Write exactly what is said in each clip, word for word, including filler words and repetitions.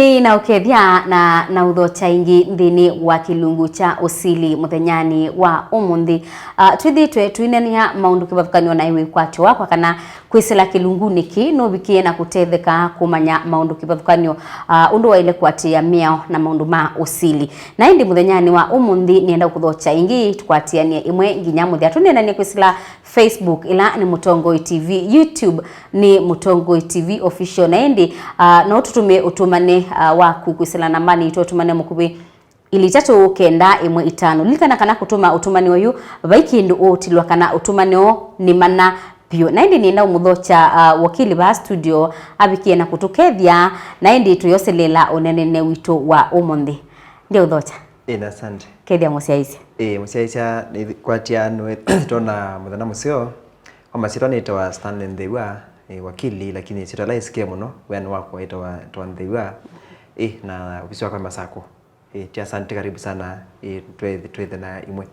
Ĩĩ, na ũkethya na, na ũthokya ĩngĩ nthĩnĩ wa kĩlungu kya ũsili mũthenyanĩ wa ũmũnthĩ. Ah, twĩthĩĩtwe tũinenia maũndũ kĩvathũkany'o na wĩkwatyo wakwa kana kwĩsĩla kĩlungunĩ kĩĩ nũvikĩe na kũtetheka kũmanya maũndũ kĩvathũkany'o, ah, ũndũ waĩle kũatĩĩa mĩao na maũndũ ma ũsili. Na ĩndĩ mũthenyanĩ wa ũmũnthĩ nĩenda kũthokya ĩngĩ tũkwatĩanĩe ĩmwe nginya mũthya. Tũneenanie kwĩsĩla Facebook, ĩla nĩ Mũtongoi T V, YouTube nĩ Mũtongoi T V Official, na ĩndĩ, ah, no tũtũmĩe ũtũmane, ah, waku kwĩsĩla nambanĩ itũ, ũtũmane mũkuvĩ ili itatũ kenda ĩmwe itano. Lilikana kana kũtũma ũtũmane ũyũ vai kĩndũ ũũtilwa kana ũtũmane ũũ nĩ mana vyũ. Na ĩndĩ nĩenda ũmũthokya, ah, wakili vaa studio avikie na kũtũkethya, na ĩndĩ tũyoseleela ũneenanĩ witũ wa ũmũnthĩ. Ndeũthokya. Ĩĩ, na asante. Kethya mũsyaĩĩsya. Ĩĩ, mũsyaĩĩsya nĩkwatya nĩtwona mũthenya mũseo. Kwa masyĩtwa nĩtawa Stanley Nthew'a, nĩ wakili, lakini syĩtwa ĩla ĩsĩkĩe mũno wĩanĩ wakwa ĩtawa, ĩtawa Nthew'a. Ĩĩ, na ofisi wakwa Masako. Ĩĩ, ti asante, karibu sana. Ĩĩ, twĩthĩ, twĩthĩ na imwe.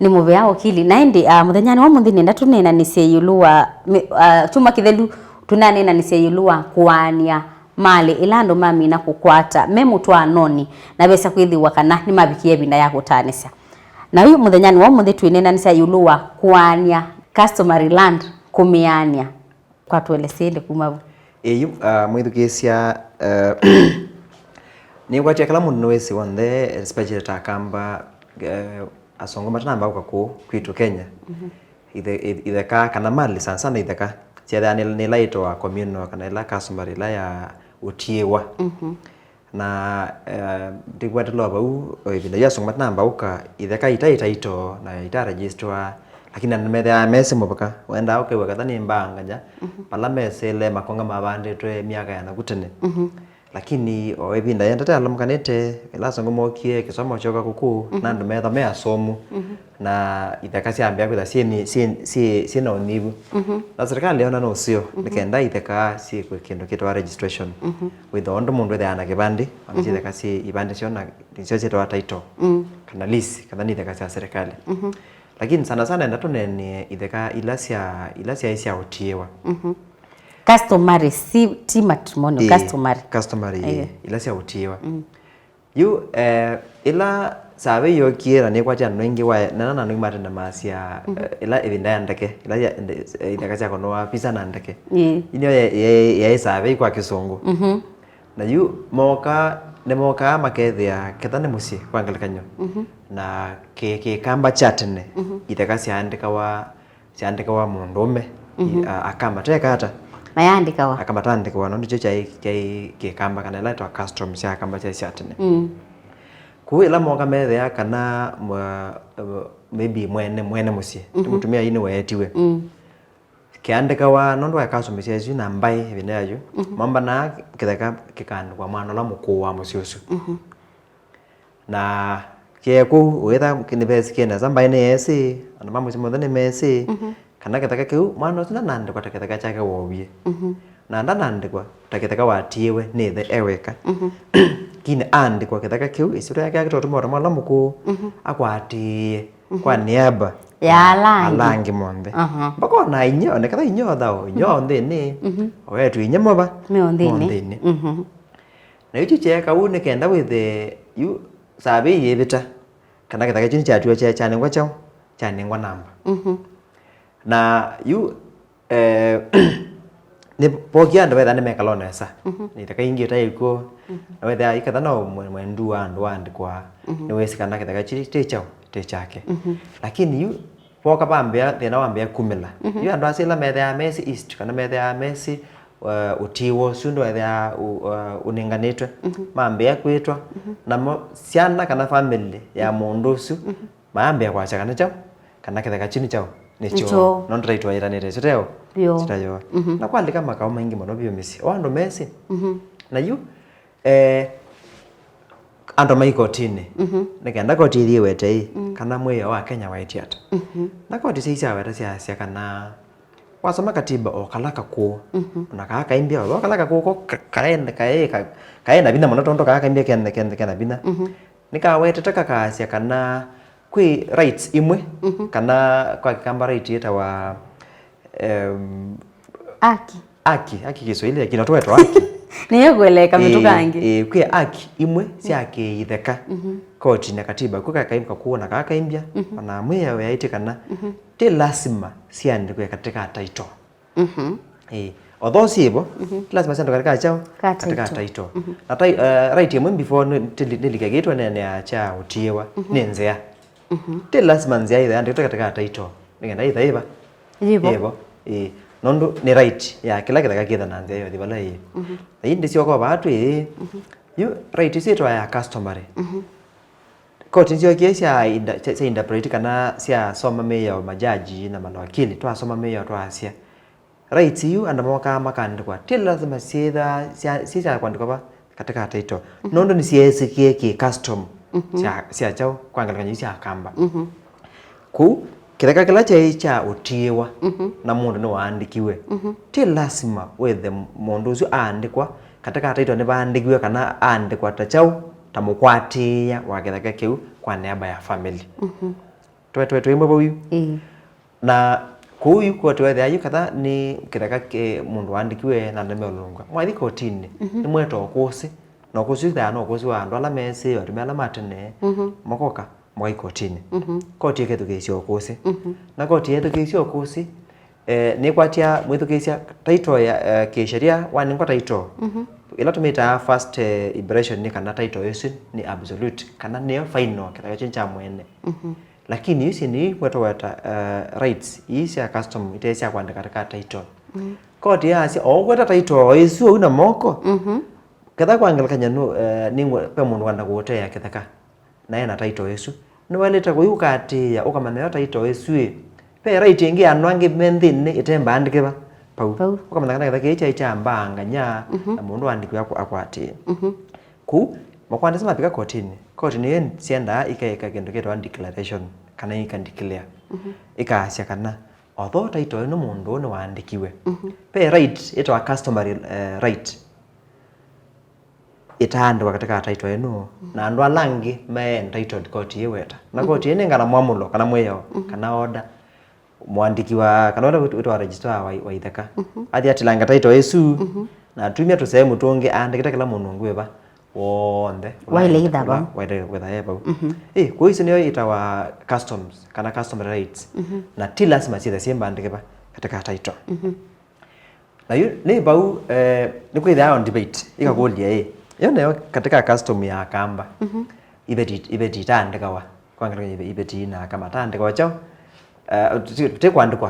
Nĩ mũvea wakili. Na ĩndĩ, ah, mũthenyanĩ wa ũmũnthĩ nĩenda tũneenanĩsye ĩũlũ wa, mĩ-, ah, kyumwa kĩthelu tũnaneenanĩsya ĩũlũ wa kũaany'a malĩ ĩla andũ mamina kũkwata me mũtwaanonĩ na vesa kwĩthĩwa kana nĩmavikie ĩvinda ya kũtaanĩsya. Na yu mũthenyanĩ wa ũmũnthĩ twĩneenanĩsya ĩũlũ wa kũaany'a, customary land, kũmĩaany'a. Kwa tũelesye ĩndĩ kuma vu. Ĩĩ, yu, ah, mwĩthukĩĩsya, eh, nĩkwatya kĩla mũndũ nĩwĩsĩ w'onthe, especially ta Akamba, eh, asũngũ matanamba ũka kũũ kwitũ Kenya. Mhm. Ithe-, ith-, itheka kana mali, sana sana itheka, syethĩaa nĩ, nĩ ĩla ĩtawa communal kana ĩla customary, ĩla ya ũtiĩwa. Mhm. Na, eh, ndĩkwatĩlwa vau, o ĩvinda yu asũngũ matanamba ũka, itheka itaĩ title na ita register, lakini andũ methĩawa mesĩ mũvaka. Wendaa ũkew'a ketha nĩ mbaa nganya, mhm, vala mesĩle makonga mavandĩtwe myaka ya naku tene. Mhm. Lakini o ĩvinda yendete alamũkanĩte, ĩla asũngũ mokie, kĩsomo kyoka kũkũ, mhm, na andũ metha me asomu. Mhm. Na itheka syambĩa kwĩtha syĩ ni-, syĩ, syĩ, syĩ na ũnyivu. Mhm. Na serikali yona no ũseo, mhm, nĩ kenda itheka syĩkwe kĩndũ kĩtawa registration. Mhm. Wĩthwa ũndũ mũndũ ethĩawa na kĩvandĩ, ona, mhm, syĩ itheka syĩ ivandĩ syoo na nĩsyo syĩtawa title. Mm. Kana lease, kana nĩ itheka sya serikali. Mhm. Lakini sana sana enda tũneenee itheka ila sya, ila syaĩ sya ũtiĩwa. Mhm. Customary, si, ti matrimonial, ĩĩ, customary. Customary, ĩĩ, ĩĩ, ila sya ũtiĩwa. Mm. Yu, eh, ĩla survey yookie na nĩkwatya andũ aingĩ wa, na, na andũ aingĩ mate na masya, mhm, eh, ĩla ĩvinda ya ndeke, ĩla ya, nde-, eh, itheka sya kũnũa visa na ndeke. Ĩĩ. Yu nĩyo ya, ya, yaĩ survey kwa kĩsũngũ. Mhm. Na yu mooka, nĩmookaa makethĩa ketha nĩ mũsyĩ kwa ngelekany'o. Mhm. Na kĩ, kĩkamba kya tene, mhm, itheka syaandĩkawa, syaandĩkawa mũndũũme, mhm, i-, a-, akamba teka ata? Mayaandĩkawa. Akamba taandĩkawa, nũndũ kyo kyaĩ, kyaĩ kĩkamba kana ĩla ĩtawa custom sya akamba syaĩ sya tene. Mm. Kũu ĩla mooka methĩa kana mwa-, maybe mwene, mwene mũsyĩ, ti, mhm, mũtumĩa yu nĩweetiwe. Mm. Kĩandĩkawa nũndũ wa custom sya ĩsu na mbaĩ ĩvinda ya yu, mhm, mambanaa kĩtheka kĩkaandĩkwa mwana ũla mũkũũ wa mũsyĩ ũsu. Mhm. Na kĩe kũu, wĩtha nĩvesĩkĩe nesa, mbaĩ nĩyeesĩ, andũ ma mũsyĩ monthe nĩmeesĩ, mhm, kana kĩtheka kĩu, mwana ũsu ndanandĩkwa ta kĩtheka kyake woovie. Mhm. Na ndanandĩkwa ta kĩtheka watiĩwe nĩ ĩthe e wĩka. Mhm. Lakini aandĩkwa kĩtheka kĩu, ĩsyĩtwa yake akĩtwa ũtũmĩwa ta mwana ũla mũkũũ, mhm, akwatĩĩe, mhm, kwa nĩaba ya ala angĩ, ala angĩ monthe. Aha. Mpaka ona inyia, oneketha inyia o thao, inyia o nthĩnĩ, mhm, o etu inyia mova, me o nthĩnĩ. Mo nthĩnĩ. Mhm. Na yu kyu kyeeka ũu nĩ kenda wĩthĩe yu survey yĩvĩta, kana kĩtheka kyu nĩkyatiwa kya-, kyanengwa kyaũ? Kyanengwa namba. Mhm. Na yu, eh, nĩ vokie andũ vetha nĩmekala o nesa. Mhm. Na itheka ingĩ ĩtaĩ kw'o. Mhm. Na wethĩa iketha no mwe-, mwendu wa andũ waandĩkwa, mhm, nĩwĩsĩ kana kĩtheka kyu ti kyaũ? Ti kyake. Mhm. Lakini yu, voka vambĩa, thĩna wambĩa kumĩla. Mhm. Yu andũ asu ĩla methĩaa mesĩ East, kana methĩaa mesĩ, uh, ũtiĩwa ũsu ndwethĩaa ũ-, uh, ũnenganĩtwe, mhm, mambĩa kwĩtwa, mhm, namo syana kana family ya, mhm, mũndũ ũsu, mhm, mayambĩa kwasya kana kyaũ, kana kĩtheka kyu nĩ kyaũ, nĩ kyoo. Nĩ kyoo. Nũndũ taitũ aĩtanĩte ĩsu teo. Yo. Sita yo. Mhm. Na kwalika makaũ maingĩ mũno vyũ mĩsyĩ. O andũ mesĩ. Mhm. Na yu, eh, andũ mai kotinĩ, mhm, nĩ kenda koti ĩthiĩ ĩwete ĩ, mm, kana mwĩao wa Kenya waĩtye ata. Mhm. Na koti syai syaweta syasya kana wasoma katiba o kala kakũũ, mhm, ona kaa kaimbya, o kala kakũũ ko ka-, kaĩ, kaĩ, ka-, kaĩ na vinya mũno tondũ kaa kaimbya kena, kena, kena vinya. Mhm. Nĩkawetete kakaasya kana kwĩ rights imwe, mhm, kana kwa Kĩkamba right yĩtawa, em, Aki. Aki, aki Kiswahili, lakini no twetwa aki. Nĩyo kũeleka mĩtũka angĩ. Ĩĩ, kwĩ haki imwe sya kĩitheka koti na katiba, kwĩ kakaimka kũũ na kakaimbya, ona mwĩao yaĩtye kana ti lasima siandĩkwe katika title. Ĩĩ, although syĩvo, ti lasima siandĩkwe katika kyaũ? Ka title. Katika title. Na tai-, eh, right ĩmwe before nĩ-, tili-, nĩlike kĩtwe neenea kya ũtiĩwa nĩ nzĩa. Ti lasima nzĩa ĩthe yandĩkĩtwe katika title nĩkenda ĩthe ĩva? Yĩvo. Yĩvo. Ĩĩ. Nũndũ nĩ right ya kĩla kĩtheka kĩthe na nzĩa yothi vala ĩĩ. Na ĩndĩ syoka vaa twĩ ĩĩ. Yu right isu ĩtwa ya customary. Koti nĩsyokie sya inda-, sya, sya interpret kana syasoma mĩao majaji na malawakili, twasoma mĩao twasya, rights iu andũ mokaa makandĩkwa, ti lazima syĩtha sya, syĩ sya kwandĩkwa va katika title. Nũndũ nĩsyeesĩkie kĩ custom sya, sya kyaũ, kwa ngelekany'o isu sya Akamba. Kũu, kĩtheka kĩla kyaĩ kya ũtiĩwa na mũndũ nĩwaandĩkiwe, ti lasima wĩthe mũndũ ũsu aandĩkwa katika title nĩvaandĩkiwe kana aandĩkwa ta kyaũ, ta mũkwatĩĩa wa kĩtheka kĩu kwa nĩamba ya family. Twe, twe, twĩmwe vau yu. Ĩĩ. Na kũu yu koti wethĩa yu katha nĩ kĩtheka kĩ mũndũ waandĩkiwe na ndemeũlũngwa. Mwathi kotinĩ, nĩmweta ũkũsĩ. Na ũkũsĩ ũthĩawa no ũkũsĩ wa andũ ala meesĩ, atumĩa ala ma tene, makoka, makai kotinĩ. Koti ĩkethukĩĩsya ũkũsĩ. Na koti yethukĩĩsya ũkũsĩ, eh, nĩkwatya mwĩthukĩĩsya title ya, eh, kĩsheria, wanengwa title. Ĩla tũmĩtaa first, eh, impression nĩ kana title ĩsu nĩ absolute, kana nĩyo final, kĩtheka kyu kya mwene. Lakini yu syĩndũ ii wetoweta, eh, rights ii sya custom ite sya kwandĩka katika title. Koti yaasya, o ũkweta title o ĩsu ũu na moko, ketha kwa ngelekany'o nũ, eh, nĩngwe, ve mũndũ wanda kũũteea kĩtheka, na ena title ĩsu. Nĩwaĩlĩte kũi ũkaatĩĩa, ũkamanya yo title ĩsu ĩ, ve right ĩngĩ ya andũ angĩ me nthĩnĩ ĩte mbaandĩke va? Pau. Pau. Ũkamanya kana kĩtheka kĩĩ kyaĩ kya mbaanganya, na mũndũ waandĩkiwe akwa-, akwatĩĩe. Kũu, makwandĩsya mavika kotinĩ, koti nĩyo syendaa ikaĩka kĩndũ kĩtawa declaration, kana ika declare. Ikaasya kana, although title ĩno mũndũ ũũ nĩwaandĩkiwe, ve right ĩtawa customary, eh, right ĩtaandĩkwa katika title ĩno, na andũ ala angĩ me entitled koti ĩweta. Na koti ĩnengana mwamũlo, kana mwĩao, kana order, mũandĩki wa, kana ũla wĩtwa registrar wa, wa itheka. Athi atilanga title ĩsu, na atumya tũsemu tũngĩ aandĩkĩte kĩla mũndũ ũngĩ wĩva w'onthe. Waĩle ĩtha vau. Waĩle kwĩtha e vau. Ĩ, kũu isu nĩyo ĩtawa customs, kana customary rights. Na ti lasima syĩthe syĩ mbandĩke va katika title. Na yu, nĩ vau, eh, nĩkwĩthĩawa on debate, ikakũlya ĩ, yo nayo katika custom ya Akamba, iveti, iveti itaandĩkawa, kwa ngelekany'o ive-, iveti na aka mataandĩkawa kyaũ, eh, ti, ti kwandĩkwa,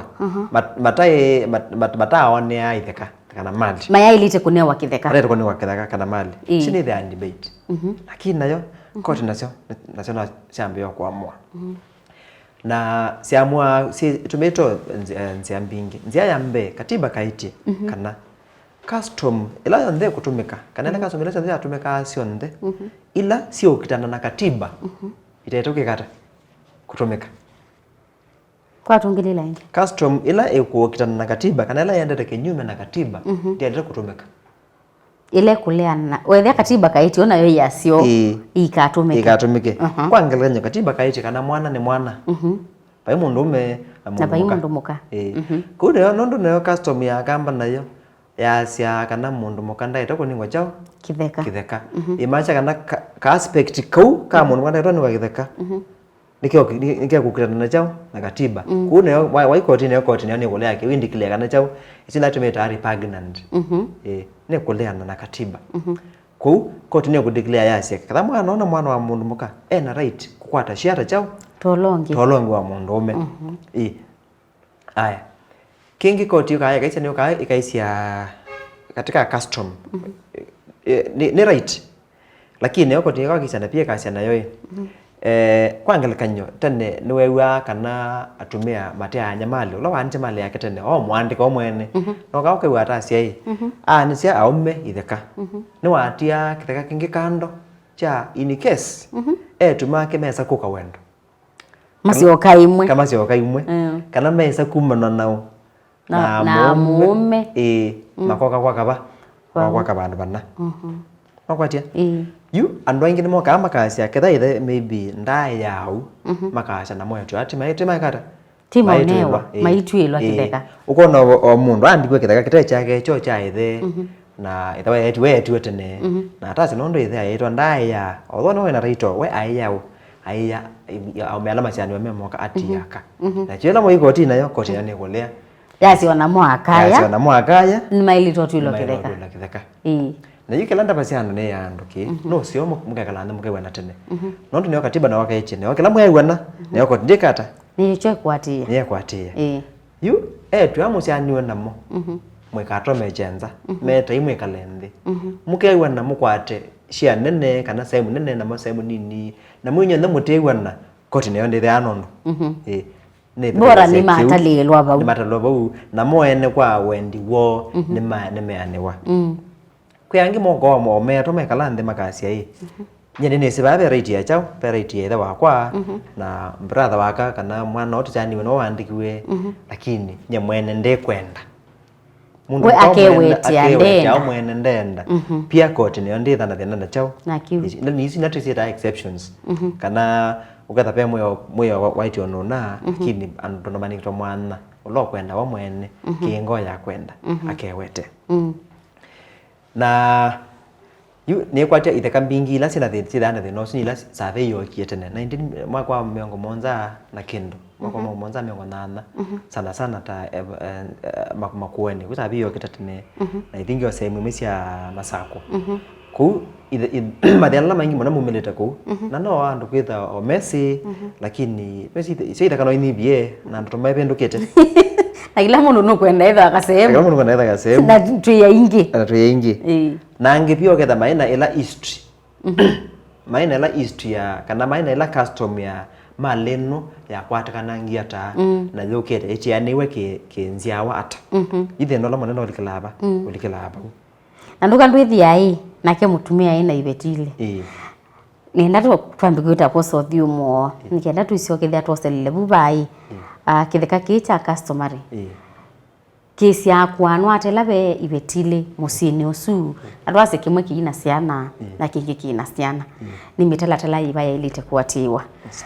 mat-, mataĩ, mat-, mat-, mataaonea itheka, kana mali. Mayaĩlĩte kũnewa kĩtheka. Mataĩlĩte kũnewa kĩtheka kana mali. Ĩĩ. Isu nĩ the debate. Lakini nayo, koti nasyo, nasyo no syambĩĩe kũamũa. Na syamũa syĩtũmĩtwe nzĩa, nzĩa mbingĩ. Nzĩa ya mbee, katiba kaĩtye kana custom ĩla yonthe ĩkũtũmĩka, kana ĩla custom ila syonthe syatũmĩkaa syonthe, ila siũkitana na katiba, itaĩtwe kwĩka ata? Kũtũmĩka. Kwatũngĩlĩla ĩngĩ. Custom ĩla ĩkũkitana na katiba, kana ĩla yendete kĩnyume na katiba, ndyaĩlĩte kũtũmĩka. Ĩla ĩkũleana na, wethĩa katiba kaĩtye, nayo yasyo ĩĩ, ĩikatũmĩke. Ĩikatũmĩke. Kwa ngelekany'o, katiba kaĩtye kana mwana nĩ mwana. Vai mũndũũme na mũndũ mũka. Na vai mũndũ mũka. Ĩĩ. Kũu nĩyo, nũndũ nĩyo custom ya Akamba nayo, yasyaa kana mũndũ mũka ndaĩtwe kũnengwa kyaũ? Kĩtheka. Kĩtheka. Ĩmaasya kana ka, ka aspect kau ka mũndũ mũka ndaĩtwe nĩwa kĩtheka. Nĩkĩo, nĩ-, nĩkĩo kũkitana na kyaũ? Na katiba. Kũu nayo, wa-, wai koti nayo, koti nayo nĩkũlea kĩu, indeclare kana kyaũ? Isu nĩla tũmĩtaa repugnant. Ĩĩ, nĩkũleana na katiba. Kũu, koti nĩkũdeclare yasya, kana mwana ona mwana wa mũndũ mũka, ena right kũkwata share ta kyaũ? Tolongi. Tolongi wa mũndũũme. Ĩĩ. Aya. Kĩngĩ koti yũkaa ĩkaisya, nĩyũkaa ĩkaisya katika custom. Eh, nĩ, nĩ right. Lakini nayo koti ĩkawakisya na pia ĩkasya nayo ĩ. Eh, kwa ngelekany'o, tene nĩweew'aa kana atumĩa mateaa nyamalĩ, ũla waanĩsya malĩ yake tene, o mũandĩka o mwene. Na ũkaa ũkew'a atasya ĩ, aanĩsya aũme itheka. Nĩwatiaa kĩtheka kĩngĩ kando kya in case eĩtu make mesa kũka wendo. Masyoka imwe. Kana masyoka imwe. Mm. Kana mesa kumana nao. Na, na mũũme. Ĩĩ, makoka kwaka va? Vau. Makoka kwaka vandũ vana. Makwatya? Ĩĩ. Yu, andũ aingĩ nĩmokaa makasya, ketha ĩthe maybe ndaĩ ya au, makasya namo eĩtu ati maĩ-, ti maĩkata? Ti maũnewa, maitw'ĩlwa kĩtheka. Ĩĩ. Ũkona o, o mũndũ andĩkwe kĩtheka kĩte kyake, kyo kya ĩthe. Na ĩthe wa eĩtu we etiwe tene. Mhm. Na atasya nũndũ ĩthe aĩtwa ndaaĩa, although no wĩna taito, we aĩa ũ? Aĩa aũme ala masyaanĩwe me moka ati aka. Mhm. Na kyo ĩla mũi koti nayo, koti nayo nĩkũlea. Yasya ona mwakaya. Yasya ona mwakaya. Nĩmaĩlĩtwe ũtw'ĩlwa kĩtheka. Nĩmaĩlĩtwe ũtw'ĩlwa kĩtheka. Ĩĩ. Na yu kĩla ndavasya andũ nĩ ya andũ kĩ, mhm, no sio mũ-, mũkekala nthĩ mũkew'ana tene. Mhm. Nũndũ nĩyo katiba na wakaĩtye, nĩyo kĩla mwew'ana, mhm, nĩyo koti ndĩkata. Nĩkyo ĩkwatĩĩa. Nĩyekwatĩĩa. Ĩĩ. Yu eĩtu aa mũsyaanĩwe namo, mhm, mũikatome kyenza, mhm, metai mwĩkale nthĩ. Mhm. Mũkew'ana mũkwate share nene kana sehemu nene namo sehemu nini, na mwinyonthe mũtĩw'ana, koti nayo ndĩthĩaa nũndũ. Mhm. Ĩĩ. Nĩ bora nĩmatalĩĩlwa vau. Nĩmatalĩĩlwa vau, namo ene kwa wendi woo, mhm, nĩma-, nĩmeanĩwa. Mm. Kwĩ angĩ mokaa o meetwa mekala nthĩ makasya, ĩ, mhm, nyie nĩnĩsĩ vaa ve right ya kyaũ, ve right ya ĩthe wakwa, mhm, na brother waka kana mwana ũũ tũsyaanĩwe nĩwe waandĩkiwe, mhm, lakini nyie mwene ndĩkwenda. Mũndũ we ũmwe akewetea, akewetea ndenda. Au mwene ndenda. Mhm. Pia koti nĩyo ndĩthanathyana na kyaũ. Na kĩu. Ici, na ici natwĩsyĩtaa exceptions. Mhm. Kana ũketha ve mwĩo, mwĩo wa, waitio nũna, mhm, lakini andũ tondũ manĩkĩtwe mwana, ũla ũkwenda wa mwene, mhm, kĩngoo ya kwenda, mhm, akewete. Mm. Na yu nĩkwatya itheka mbingĩ ila syĩna thĩ-, syĩthaa na thĩna ũsu nĩ ila survey yookie tene. Nineteen, mwaka wa mĩongo mũonza na kĩndũ, mwaka wa, mhm, mĩongo mũonza mĩongo nyanya, mhm, sana sana ta, eh, eh, eh, Maku-, Makueni. Ku survey yookĩte tene, mhm, na I think o sehemu imwe sya Masakũ. Mhm. Kũu, ithe-, ith-, mathĩna ala maingĩ mũno maumĩlĩte kũu. Mhm. Na no andũ kwĩtha o mesĩ, mhm, lakini mesĩ ithe-, isio itheka no inyivie, na andũ tũmaevĩndũkĩte. Na kila mũndũ nũkwenda etha kasehemu. Kila mũndũ nũkwenda etha kasehemu. Na twĩ aingĩ. Na twĩ aingĩ. Ĩĩ. Na angĩ pia ũketha maĩ na ĩla history. Mhm. Maĩ na ĩla history ya, kana maĩ na ĩla custom ya malĩ ĩno yakwatakanangie ata, mm, na yũkĩte ĩtianĩwe kĩ-, kĩnzyawa ata. Mhm. Ithĩna ũla mũnene ũlikĩlaa va, mm, ũlikĩlaa vau. Na ndũka ndwĩthĩa ĩ, nake mũtumĩa ĩ na iveti ilĩ. Ĩĩ. Nenda tũ-, twambe kwĩta kwosa ũthyũmũo, ĩĩ, nĩkenda tũisyokethya twoselele vu vaa ĩ. Ĩĩ. Ah, kĩtheka kĩĩ kya customary. Ĩĩ. Kĩsyaa kũanwa ata ĩla ve iveti ilĩ mũsyĩnĩ ũsu, na twasye kĩmwe kĩi na syana, mm, na kĩngĩ kĩ na syana. Mm. Nĩ mĩtalatala yĩva yaĩlĩte kũatĩĩwa? Yes.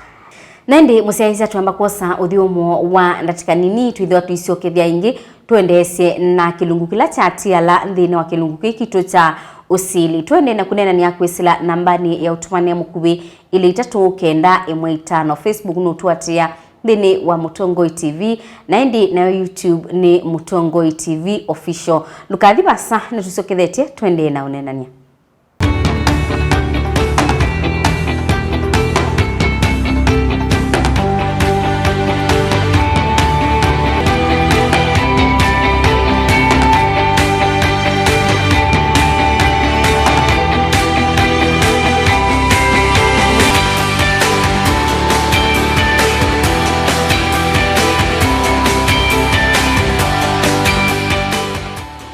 Na ĩndĩ mũsyaĩĩsya twamba kwosa ũthyũmũo wa ndatĩka nini, twĩthĩwa tũisyokethya ĩngĩ, tũendeesye na kĩlungu kĩla kyatiala nthĩnĩ wa kĩlungu kĩĩ kitũ kya ũsili. Tũendee na kũneenany'a kwĩsĩla nambanĩ ya ũtũmanĩa mũkuvĩ ilĩ itatũ kenda ĩmwe itano. Facebook nũtũatĩĩa nthĩnĩ wa Mũtongoi T V, na ĩndĩ nayo YouTube nĩ Mũtongoi T V Official. Ndũkathi vaasa, nĩtũsyokethetye tũendee na ũneenany'a.